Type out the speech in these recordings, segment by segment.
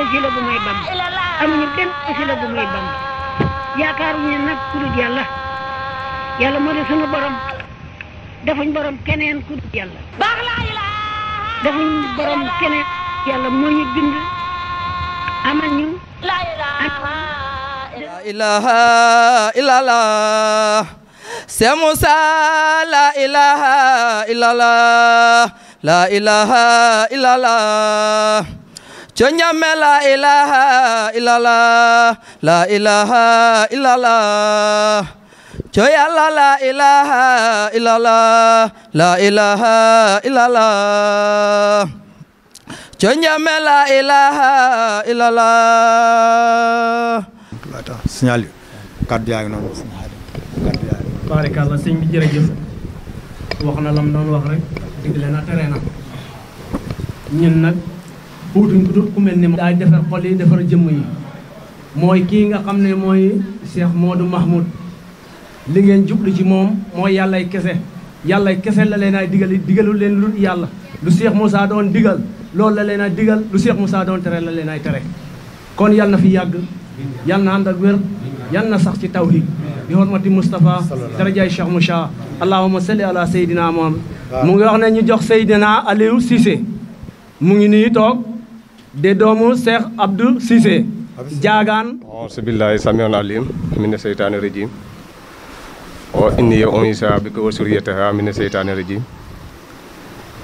wasila bu may Bamba amuñu benn wasila bu may Bamba yaakaaruñu nag ku dul yàlla yàlla moo di sunu borom defuñ borom keneen ku dul yàlla defuñ borom keneen yàlla moo ñu bind amal ñu la ilaha illallah Cheikh Moussa la ilaha illallah la ilaha illallah Coñame la ilaha illallah la ilaha illallah Co Yàlla la ilaha illallah la ilaha illallah Coñame la ilaha illallah laata signal kàddu yaa ngi noonu kàddu yaa ngi baarikàlla sëñ bi jërëjëf wax na lam doon wax rek digle na tere na ñun nag buutuñ ko dut ku mel ni daay defar xol yi defar jëmm yi mooy kii nga xam ne mooy Cheikh Modou Mahmoud li ngeen jublu ci moom mooy yàllay kese la leen ay digalul leen lu yàlla lu Cheikh Moussa doon digal loolu la leen ay digal lu Cheikh Moussa doon tere la leen ay tere kon yàlla na fi yàgg yàlla na ànd ak wér yàlla na sax ci tawhid bi hormati Moustapha darajaay Cheikh Moussa allahumma salli ala Seydina Muhammad mu ngi wax ne ñu jox Seydina Aliou Cissé mu ngi nii toog de doomu Cheikh Abdou Cissé jaagaan auzu billahi samiul alim mina seytaani rajim wa inni u'iizuha bika wa zurriyyataha mina seytaani rajim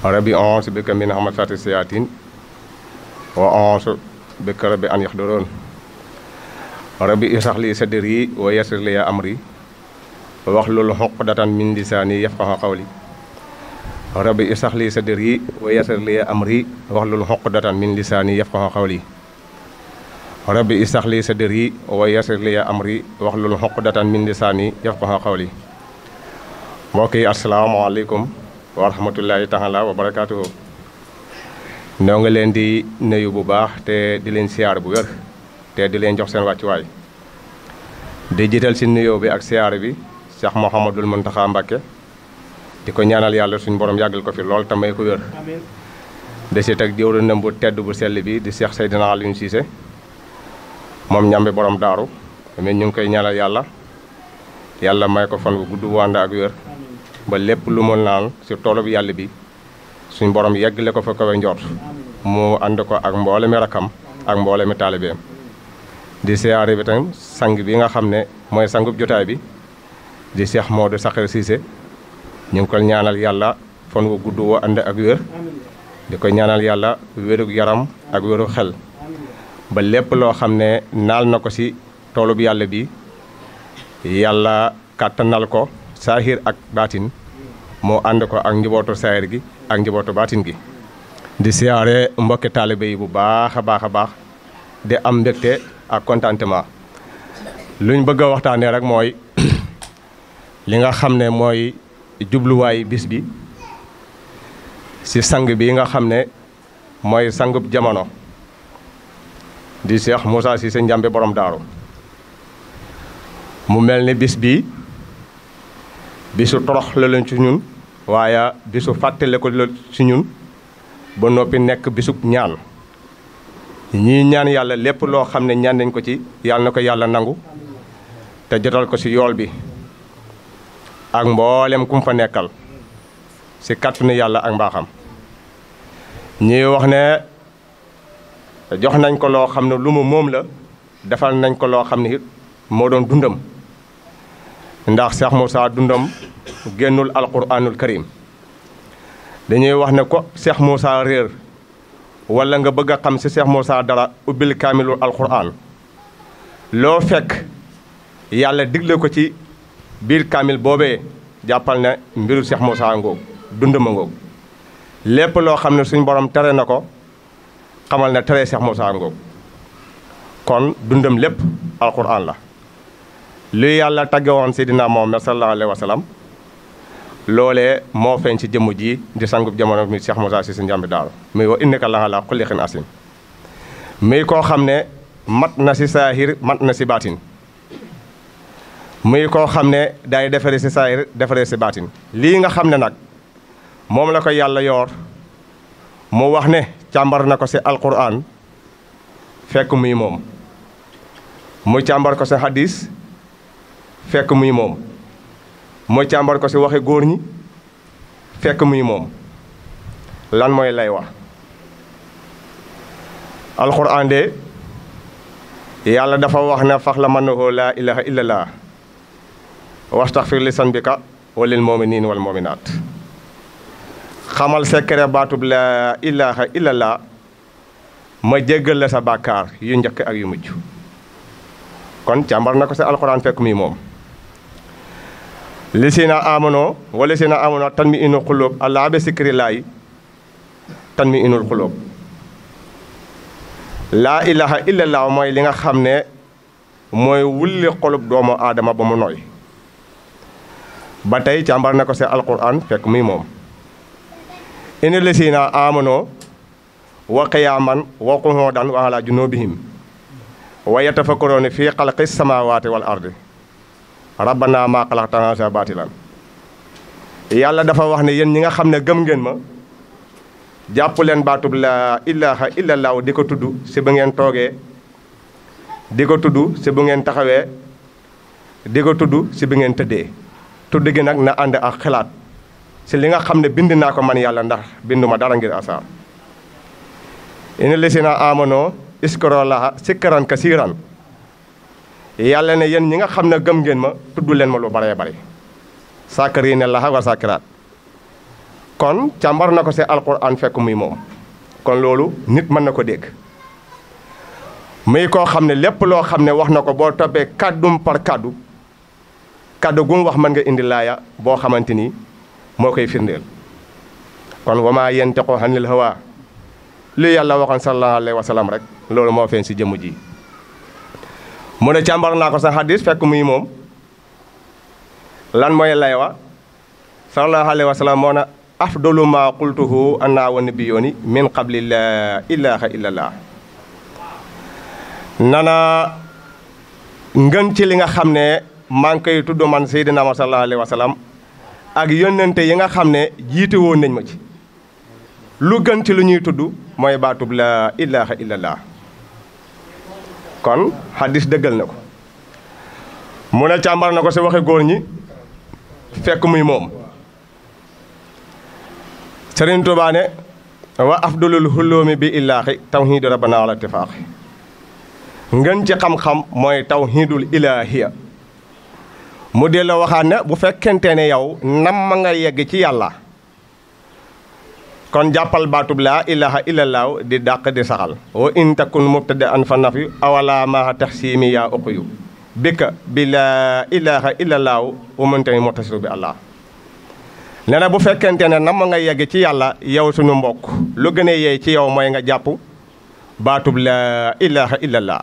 rabbi a'uuzu bika min hamazaati sayaatiin wa a'uuzu bika rabbi an yahduruun rabbi ishrah li sadri wa yassir li amri wahlul uqdatan min lisaani yafqahu qawli rabbi ishrah li sadri wa yassir li amri wahlul uqdatan min lisaani yafqahu qawli rabbi ishrah li sadri wa yassir li amri wahlul uqdatan min lisaani yafqahu qawli mbokk yi asalaamaaleykum wa rahmatullahi taala wa barakaatuhu noo nga leen di nuyu bu baax te di leen siyaar bu wér te di leen jox seen wàccuwaay di jiital si nuyoo bi ak siyaar bi Cheikh Mouhamadul Mountakha Mbacké di ko ñaanal yàlla suñu borom yàggal ko fi lool te may ko wér de si teg jëwriñam bu tedd bu sell bi di Cheikh Seydina Aliou Cissé moom ñambi borom daaru mais ñu ngi koy ñaanal yàlla may ko fan bu gudd wànd ak wér ba lépp lu mu naan si toolu bi yàlla bi suñ borom yeggale ko fa kawe njort mu ànd ko ak mboolemi rakam ak mboolemi taalibeem di siyaare bi tam sang bi nga xam ne mooy sangub jotaay bi di Cheikh Modou Sakhir Cissé ñu ngi koy ñaanal yàlla fan wu gudd woo ànd ak wér di ko ñaanal yàlla wérug yaram ak wéru xel ba lépp loo xam ne naal na ko si toolu bi yàlla bi yàlla kàttanal ko saahir ak baatin moo ànd ko ak njabootu saahir gi ak njabootu baatin gi di siyaare mbokki taalibe yi bu baax a baax di am mbégte ak contentement luñ bëgg a waxtaanee rek mooy li nga xam ne mooy jubluwaay bis bi si sang bi nga xam ne mooy sangub jamono di Cheikh Moussa Cissé Ndiambe borom daaru mu mel ni bis bi bisu torox la leen ci ñun waaye bisu fàttale ko la ci ñun ba noppi nekk bisub ñaan ñii ñaan yàlla lépp loo xam ne ñaan nañ ko ci yàlla na ko yàlla nangu te jotal ko ci yool bi ak mboolem kum fa nekkal ci kàttanu yàlla ak mbaaxam ñii wax ne jox nañ ko loo xam ne lu mu moom la defal nañ ko loo xam ne it moo doon dundam ndax Cheikh Moussa dundam génnul alquranul karim dañuy wax ne ko Cheikh Moussa réer wala nga bëgg a xam ci Cheikh Moussa dara ubbil kaamilul alquran loo fekk yàlla digle ko ci biir kaamil boobee jàppal ne mbiru Cheikh Moussa ngoog dundama ngoog lépp loo xam ne suñ borom tere na ko xamal ne tere Cheikh Moussa ngoog kon dundam lépp alquran la li yàlla tagge woon Seydina Muhammad sallallahu alayhi wa sallam loolee moo feeñ ci jëmm ji di sangub jamono mi Cheikh Moussa Cissé Ndiambe daaru muy wa innaka la ala kulli xin asim muy koo xam ne mat na si saahir mat na si baatin muy koo xam ne day defare si saahir defare si baatin lii nga xam ne nag moom la ko yàlla yoor mu wax ne càmbar na ko si alquran fekk muy moom mu càmbar ko si hadis fekk muy moom mu càmbar ko si waxe góor ñi fekk muy moom lan mooy lay wax alxuraan de yàlla dafa wax ne fax la man na koo laa ilaha illallah wastaxfir li sanbika walil mu'minin wal mu'minaat xamal secret baatub laa ilaha illallah ma jéggal la sa bàkkaar yu njëkk ak yu mujj kon càmbar na ko si alxuraan fekk muy moom li si na amonoo wala si na amonoo tan mi inul xulóob allah be sikri laay tan mi inul xulóob laa ilaha illallah mooy li nga xam ne mooy wulli xolub doomu aadama ba mu nooy ba tey càmbar na ko si alquran fekk muy moom ina lesina amonoo wa qiyaaman wa qu'uudan wa ala junubihim wa yatafakkaruuna fi xalqi samaawaati wal ardi rabbana maa xalaqta haazaa baatilan yàlla dafa wax ne yéen ñi nga xam ne gëm ngeen ma jàpp leen baatub laa ilaha illallah di ko tudd si bu ngeen toogee di ko tudd si bu ngeen taxawee di ko tudd si bu ngeen tëddee tudd gi nag na ànd ak xalaat si li nga xam ne bind naa ko man yàlla ndax binduma dara ngir asaar ina lesina amonoo iskoro laha sikkaran kasiiran yàlla ne yéen ñi nga xam ne gëm ngeen ma tudd leen ma lu baree bari saakariina laha wa saakiraat kon càmbar na ko si alquran fekk muy moom kon loolu nit mën na ko dégg muy koo xam ne lépp loo xam ne wax na ko boo toppee kàddum par kàddu kàddu gu mu wax mën nga indi laaya boo xamante ni moo koy firndeel kon wama yantiqu anil hawa li yàlla waxoon sallallahu alayhi wa sallam rek loolu moo feeñ si jëmm ji mu ne càmbar naa ko sa hadis fekk muy moom lan mooy lay wa sallallahu alayhi wa sallam moo na afdalu ma qultuhu ana wa nabiyooni min qabli laa ilaha illallah nana ngën ci li nga xam ne maa ngi koy tudd man Seydina Muhammad sallallahu alayhi wa sallam ak yónnente yi nga xam ne jiite woon nañ ma ci lu gën ci lu ñuy tudd mooy baatub laa ilaha illallah kon hadis dëggal na ko mu ne càmbar na ko si waxe góor ñi fekk muy moom Sëriñ Tuubaa ne wa afdalul hulumi bi illaahi tawhidu rabbana ala ittifaaxi ngën ci xam-xam mooy tawhidul ilaahiya mu delloo waxaat ne bu fekkente ne yow nam ma nga yegg ci yàlla kon jàppal baatub laa ilaha illallah di dàq di saxal wa in takun mubtada an fa nafi awala maa taxsimi yaa uqiyu bika bi laa ilaha illallah wa mëntani muttasilu bi allah nee na bu fekkente ne nam ma nga yegg ci yàlla yow suñu mbokk lu gën a yeey ci yow mooy nga jàpp baatub laa ilaha illallah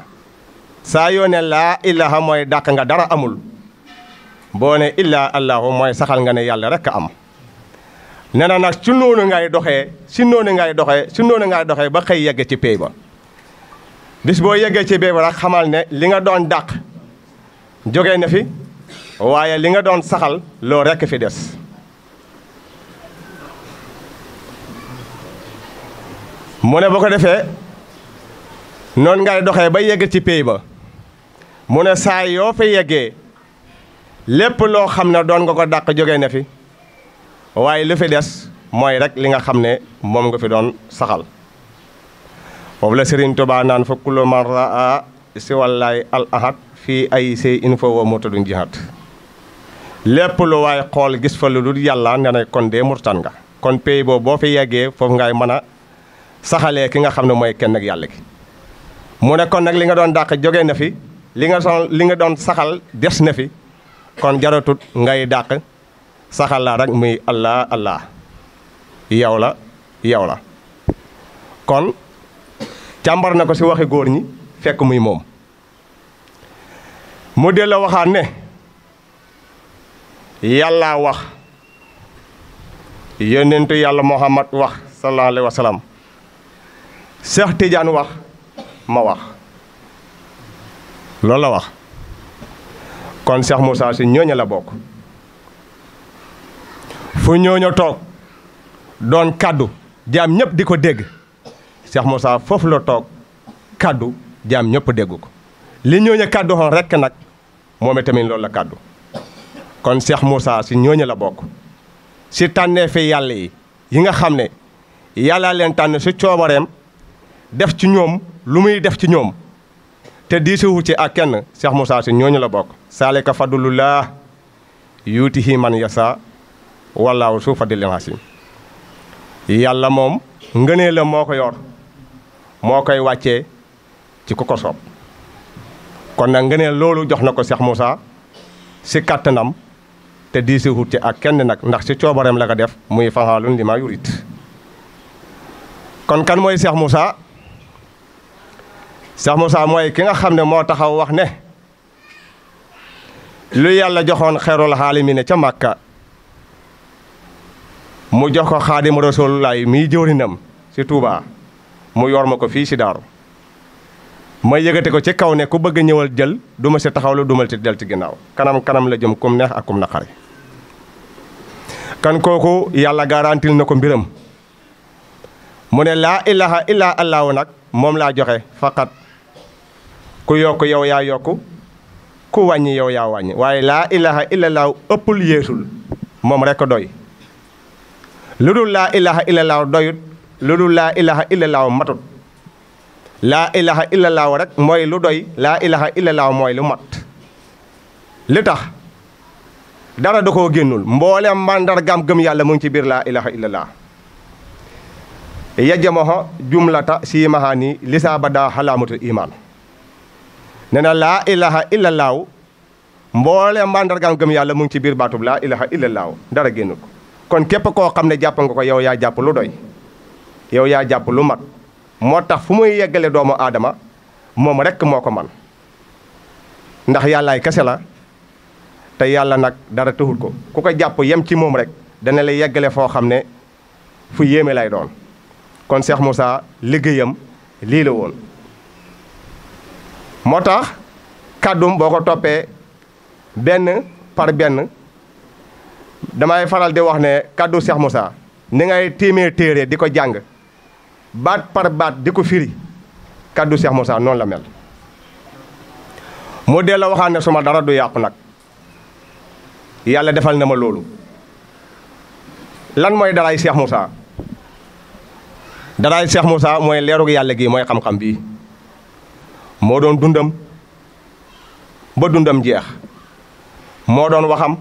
saa yoo ne laa ilaha mooy dàq nga dara amul boo ne illaa allahu mooy saxal nga ne yàlla rek a am nee na nag si noonu ngay doxee ba xëy yegg ci pay ba bis boo yeggee ci pay ba rek xamal ne li nga doon dàq jóge na fi waaye li nga doon saxal loo rekk fi des mu ne boo ko defee noonu ngay doxee ba yegg ci pay ba mu ne saa yoo fa yeggee lépp loo xam ne doon nga ko dàq jóge na fi waaye lu fi des mooy rek li nga xam ne moom nga fi doon saxal foofu la Sëriñ Tuubaa naan fa kullu man raa si wallaay al ahad fii ay say info wa murtadun jihaad lépp lu waaye xool gis fa lu dul yàlla ne na kon dee murtan nga kon pay boobu boo fi yeggee foofu ngay mën a saxalee ki nga xam ne mooy kenn ak yàlla gi mu ne kon nag li nga doon dàq jóge na fi li nga doon saxal des na fi kon jaratut ngay dàq saxal la rek muy allah allah yow la kon càmbar na ko si waxi góor ñi fekk muy moom mu delloo waxaat ne yàlla wax yonentu yàlla Muhammad wax sallallahu alayhi wa sallam Cheikh Tidiane wax ma wax loolu la wax kon Cheikh Moussa si ñooña la bokk fu ñooña toog doon kaddu jaam ñëpp di ko dégg Cheikh Moussa foofu la toog kaddu jaam ñëpp dégg ko li ñooñu kàddu xoon rekk nag moom tamit loolu la kàddu kon Cheikh Moussa si ñooñu la bokk si tànnee fi yàlla yi nga xam ne yàllaa leen tànn si coobareem def ci ñoom lu muy def ci ñoom te diisuwu ci ak kenn Cheikh Moussa si ñooñu la bokk saalika fadlullah yuutihi man yasa wallaahu su fadlil asim yàlla moom ngënee la moo ko yor moo koy wàccee ci ku ko soob kon nag ngëneel loolu jox na ko Cheikh Moussa si kàttanam te diisuwu ci ak kenn nag ndax si coobareem la ko def muy fa'aalun limaa yurid kon kan mooy Cheikh Moussa Cheikh Moussa mooy ki nga xam ne moo taxaw wax ne lu yàlla joxoon xeerul aalamiin ca Màkka mu jox ko Xaadimu Rasuulullaah miy jëwrinam si Touba mu yor ma ko fii si Daaru ma yëgate ko ci kaw ne ku bëgg ñëwal jël du ma si taxawlu du ma si del ci ginnaaw kanam la jëm kum neex ak kum naqari kan kooku yàlla garantil na ko mbiram mu ne laa ilaha illa allahu nag moom laa joxe faqat ku yokk yow yaa yokk ku wàññi yow yaa wàññi waaye laa ilaha illa allahu ëppul yeesul moom rek doy lu dul laa ilaha illa allahu doyut lu dul laa ilaha illa allahu matut laa ilaha illa allahu rek mooy lu doy laa ilaha illa allahu mooy lu mat li tax dara da koo génnul mboolem màndargaam gëm yàlla mu ngi ci biir laa ilaha illa allah yajjamaho jumlata si mahani lisa bada xalaamatul iman nee na laa ilaha illallaahu mboolem màndargaam gëm yàlla mu ngi ci biir baatub laa ilaha illallaahu dara génn ko kon képp koo xam ne jàpp nga ko yow yaa jàpp lu doy yow yaa jàpp lu mat moo tax fu muy yeggale doomu aadama moom rekk moo ko man ndax yàllaay kese la te yàlla nag dara taxul ko ku ko jàpp yem ci moom rek dana la yeggale foo xam ne fu yéeme lay doon kon Cheikh Moussa liggéeyam lii la woon moo tax kàddum boo ko toppee benn par benn damay faral di wax ne kàddu Cheikh Moussa ni ngay tiimee téere di ko jàng baat par baat di ko firi kàddu Cheikh Moussa noonu la mel mu dee la waxaan ne suma dara du yàqu nag yàlla defal na ma loolu lan mooy daraay Cheikh Moussa daraay Cheikh Moussa mooy leerug yàlla gi mooy xam-xam bii moo doon dundam ba dundam jeex moo doon waxam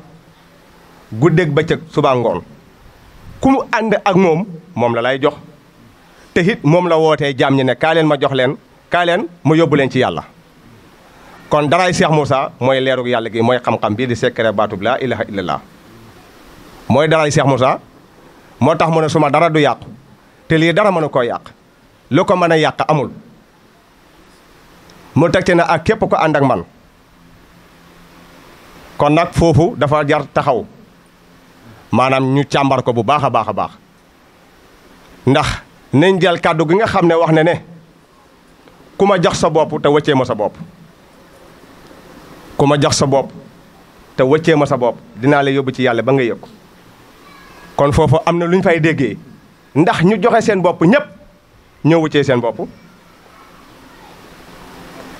guddeeg bëccëg suba ngoon ku mu ànd ak moom la lay jox te it moom la wootee jaam ñi ne kaa leen ma jox leen kaa leen ma yóbbu leen ci yàlla kon daraay Cheikh Moussa mooy leerug yàlla gi mooy xam-xam bii di secret baatub laa ilaha illallah mooy daraay Cheikh Moussa moo tax mu ne suma dara du yàqu te lii dara mënu koo yàq lu ko mën a yàq amul mu teg ci ne ak képp ko ànd ak man kon nag foofu dafa jar taxaw maanaam ñu càmbar ko bu baax a baax a baax ndax nañ jël kàddu gi nga xam ne wax ne ku ma jox sa bopp te wëccee ma sa bopp ku ma jox sa bopp te wëccee ma sa bopp dinaa la yóbbu ci yàlla ba nga yëg ko kon foofu am na lu ñu fay déggee ndax ñu joxe seen bopp ñépp ñoo wëccee seen bopp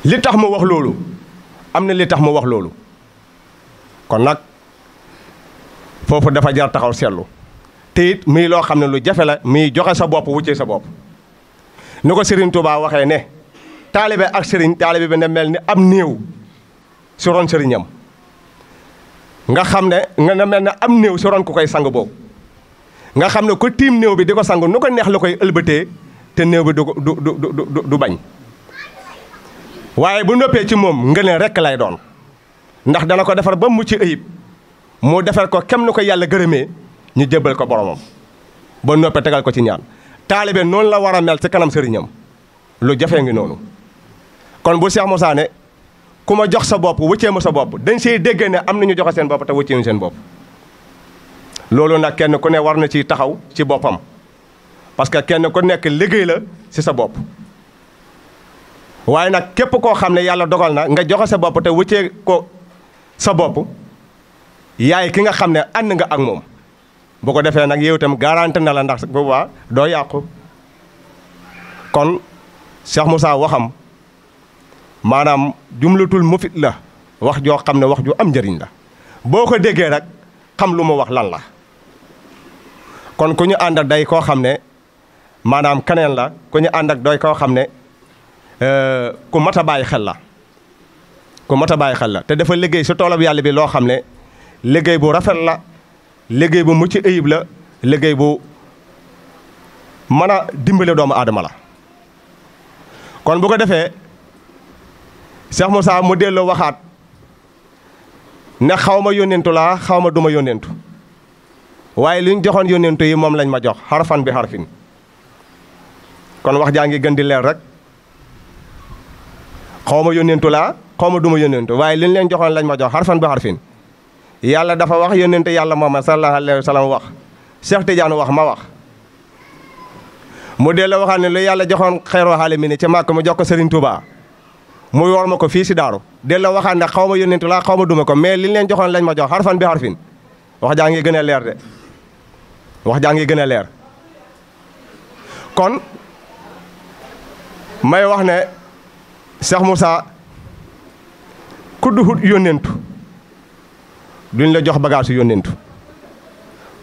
li tax mu wax loolu am na li tax mu wax loolu kon nag foofu dafa jar taxaw seetlu te it muy loo xam ne lu jafe la muy joxe sa bopp wuccee sa bopp ni ko Serigne Touba waxee ne taalibe ak Serigne taalibe bi ne mel ni am néew si ron sëriñam nga xam ne nga ne mel ne am néew si ron ku koy sang boobu nga xam ne ku tiim néew bi di ko sang nu ko neex la koy ëlbatee te néew bi du bañ waaye bu noppee ci moom ngëneel rekk lay doon ndax dana ko defar ba mucc ayib mu defar ko kem nu ko yàlla gërëmee ñu jébbal ko boromam ba noppee tegal ko ci ñaan taalibe noonu la war a mel ci kanam sëriñam lu jafee ngi noonu kon bu Cheikh Moussa ne ku ma jox sa bopp wëccee ma sa bopp dañ see dégg ne am na ñu joxe seen bopp te wëccee ñu seen bopp loolu nag kenn ku ne war na ci taxaw ci boppam parce que kenn ku nekk liggéey la ci sa bopp waaye nag képp koo xam ne yàlla dogal na nga joxe sa bopp te wëccee ko sa bopp yaay ki nga xam ne ànd nga ak moom bu ko defee nag yow itam garanti na la ndax boobaa doo yàqu kon Cheikh Moussa waxam maanaam jumlatul mufid la wax joo xam ne wax ju am njëriñ la boo ko déggee rek xam lu mu wax lan la kon ku ñu ànd ak day koo xam ne maanaam keneen la ku ñu ànd ak doy koo xam ne ku mat a bàyyi xel la ku mat a bàyyi xel la te dafa liggéey si toolab yàlla bi loo xam ne liggéey bu rafet la liggéey bu mucc ayib la liggéey bu mën a dimbale doomu aadama la kon bu ko defee Cheikh Moussa mu delloo waxaat ne xaw ma yónnentu laa xaw ma duma yónnentu waaye li ñu joxoon yónnentu yi moom lañ ma jox xarfan bi xarfin kon wax jaa ngi gën di leer rek xaw ma yónnentu laa xaw ma duma yónnentu waaye li ñu leen joxoon lañ ma jox xarfan bi xarfin yàlla dafa wax yónnente yàlla Muhammad sallallahu alayhi wa sallam wax Cheikh Tidiane wax ma wax mu delloo waxaat ne lu yàlla joxoon xeeru aalamiin ci Màkka mu jox ko Serigne Touba mu yor ma ko fii si daaru delloo waxaat ne xaw ma yónnentu laa xaw ma duma ko mais li ñu leen joxoon lañ ma jox xarfan bi xarfin wax jaa ngi gën a leer de wax jaa ngi gën a leer kon may wax ne Cheikh Moussa ku duhut yónnentu duñ la jox bagage yónnentu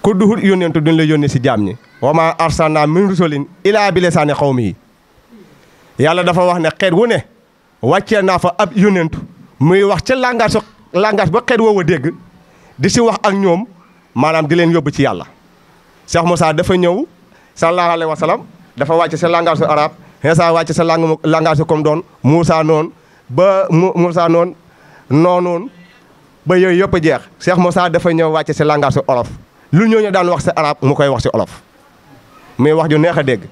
ku duhut yónnentu duñ la yónni si jaam ñi wa maa arsalnaa min rasulin illaa bi lisaani qawmihi yàlla dafa wax ne xeet wu ne wàccee naa fa ab yónnentu muy wax ca langage ba xeet woowa dégg di si wax ak ñoom maanaam di leen yóbbu ci yàlla Cheikh Moussa dafa ñëw sallallahu alayhi wa sallam dafa wàcc sa langage su arab Iisaa wàcc sa langage su comme doon Moussa noonu ba Moussa noonu ba yooyu yëpp a jeex Cheikh Moussa dafa ñëw wàcc sa langage su olof lu ñooñu daan wax si arab mu koy wax si olof muy wax ju neex a dégg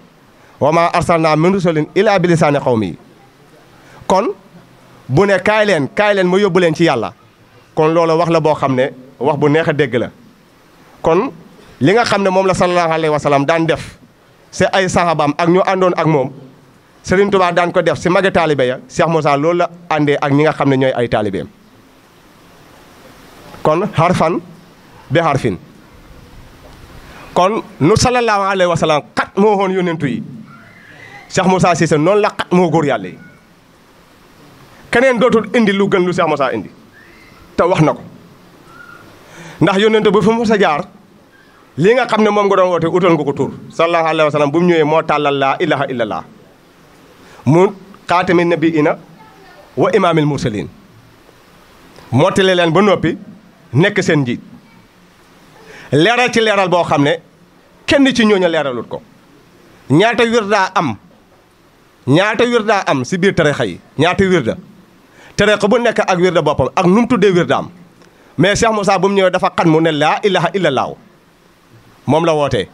wa maa arsalnaa min rasulin illaa bi lisaani qawmihi kon bu ne kaay leen ma yóbbu leen ci yàlla kon loolu wax la boo xam ne wax bu neex a dégg la kon li nga xam ne moom la sallallahu alayhi wa sallam daan def si ay sahabaam ak ñu àndoon ak moom Serigne Touba daan ko def si magi taalibe ya Cheikh Moussa loolu la àndee ak ñi nga xam ne ñooy ay taalibeem kon xarfan bi xarfin kon nu sallallahu alayhi wa sallam xat moo woon yónnentu yi Cheikh Moussa Cissé noonu la xat moo góor yàlla yi keneen dootul indi lu gën lu Cheikh Moussa indi te wax na ko ndax yónnentu bu fi mu sa jaar lii nga xam ne moom nga doon woote utal nga ko tur sallallahu alayhi wa sallam bu mu ñëwee moo tàllal laa ilaha illallah mu xaatami nabiina wa imaamil mursalin mottali leen ba noppi nekk seen njiit leeral ci leeral boo xam ne kenn ci ñooñu leeralut ko ñaata wirda am si biir tarixa yi ñaata wirda tarixa bu nekk ak wirda boppam ak nu mu tuddee wirdaam mais Cheikh Moussa bu mu ñëwee dafa xan mu ne laa ilaha illallah moom la wootee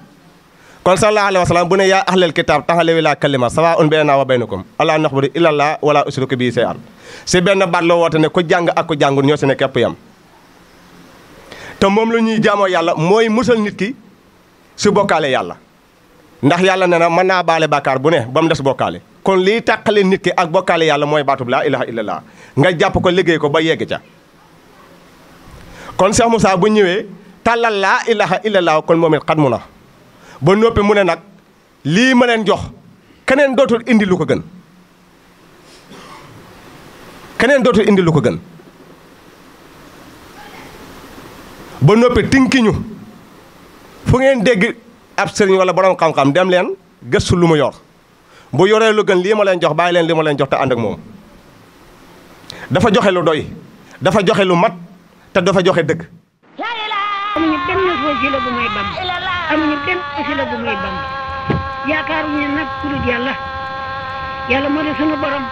kon sallallahu alayhi wa sallam bu ne yaa ahlal kitaab taxalewi laa kalima sawaa'un baynanaa wa baynakum allaa na'budu illallah wala usriku bihi shay'an si benn baat la woote ne ku jàng ak ku jàngul ñoo si ne képp yam te moom la ñuy jaamoo yàlla mooy musal nit ki si bokkaale yàlla ndax yàlla ne na mën naa baale bàkkaar bu ne ba mu des bokkaale kon liy tàqale nit ki ak bokkaale yàlla mooy baatub laa ilaha illallah nga jàpp ko liggéey ko ba yegg ca kon Cheikh Moussa bu ñëwee tàllal laa ilaha illallah kon moom it xat mu na ba noppi mu ne nag lii ma leen jox keneen dootul indi lu ko gën ba noppi tinkiñu fu ngeen dégg ab sëriñ wala borom xam-xam dem leen gëstu lu mu yor bu yoree lu gën lii ma leen jox bàyyi leen li ma leen jox te ànd ak moom dafa joxe lu doy dafa joxe lu mat te dafa joxe dëgg. amuñu benn wasila bu may bam amuñu benn wasila bu may bam yaakaaruñu nag ku dul yàlla yàlla moo di sunu borom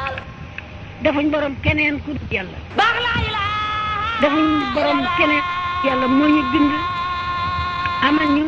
defuñ borom keneen ku dul yàlla defuñ borom keneen yàlla moo ñu bind amal ñu